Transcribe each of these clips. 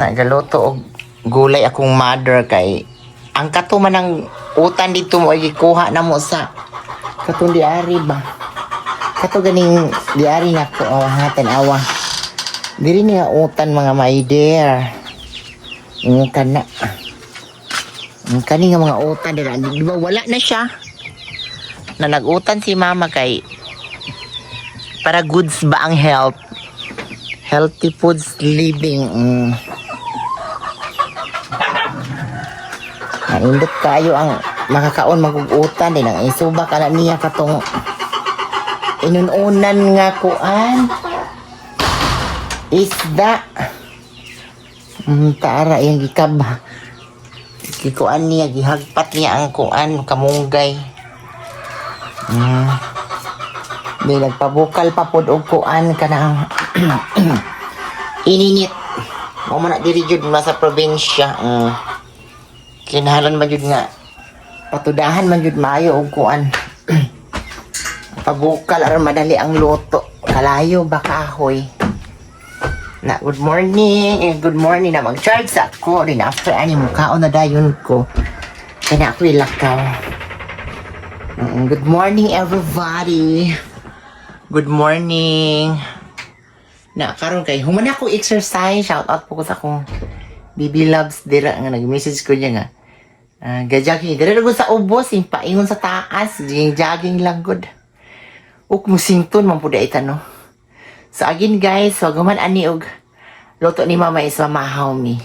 Nagaluto og gulay akong mother kay ang kato man ang utan dito mo ay gikuha na mo sa katong diari ba. Kato ganing diari na ko, oh, ha, tan-awa. Diri ni nga utan, mga my dear. Ang kana. Ang kani nga mga utan dira, di ba wala na siya? Na nag-utan si mama kay para goods ba ang health? Healthy foods living. Naindot kayo ang makakaon magugutan din ang isuba ka na niya katong inununan nga kuan isda. Taara yung gikab gikuan niya, gihagpat niya ang kuan kamunggay. Di nagpabukal pa pod og kuan kanang ininit mo man na diri jud sa probinsya. Kinahanglan man jud nga patudahan man jud maayo og kuan pabukal aron madali ang luto. Kalayo ba kahoy na. Good morning, eh, good morning. Na mag-charge sa ako rin after ani mukaon na dayon ko kaya ako ilakaw. Good morning, everybody. Good morning. Na karon kay human ako exercise. Shout out po ko sa akong Bibi Loves dira nga nag-message ko niya nga ga-jogging dira ra gud sa ubos yung paingon sa taas, jogging jogging lang gud uk musington man pud ay no. So again guys, wag man ani og luto ni mama is mamahaw mi.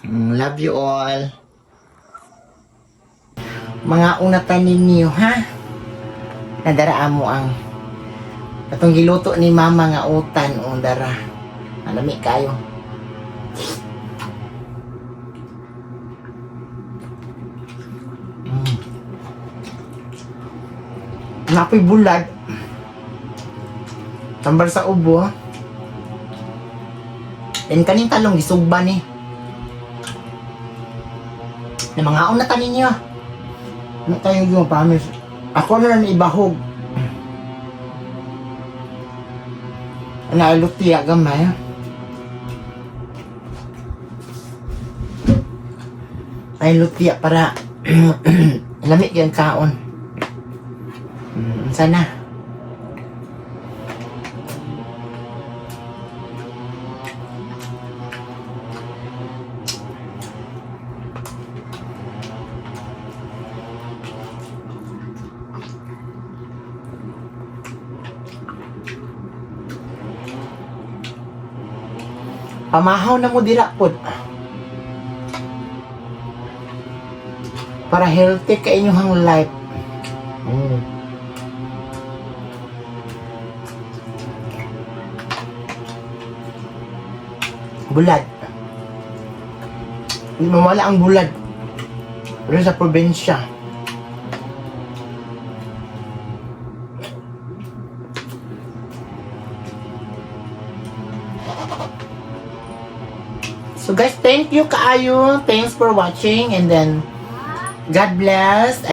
Love you all. Mga una tanin niyo ha. Nadara mo ang atong giluto ni mama nga utan o dara. Alami kayo. Napoy bulad. Tambar sa ubo. Then kaning talong gisugba ni. Na mga una tanin niyo. Ano tayo yung promise? Ako na lang ibahog. Nailutia gamay. Ay lutia para lamig yung kaon. Sana. Pamahaw na mo dira pod. Para healthy ka inyong life. Bulad. Hindi mawala ang bulad. Pero sa probinsya. So guys, thank you kaayo. Thanks for watching and then God bless.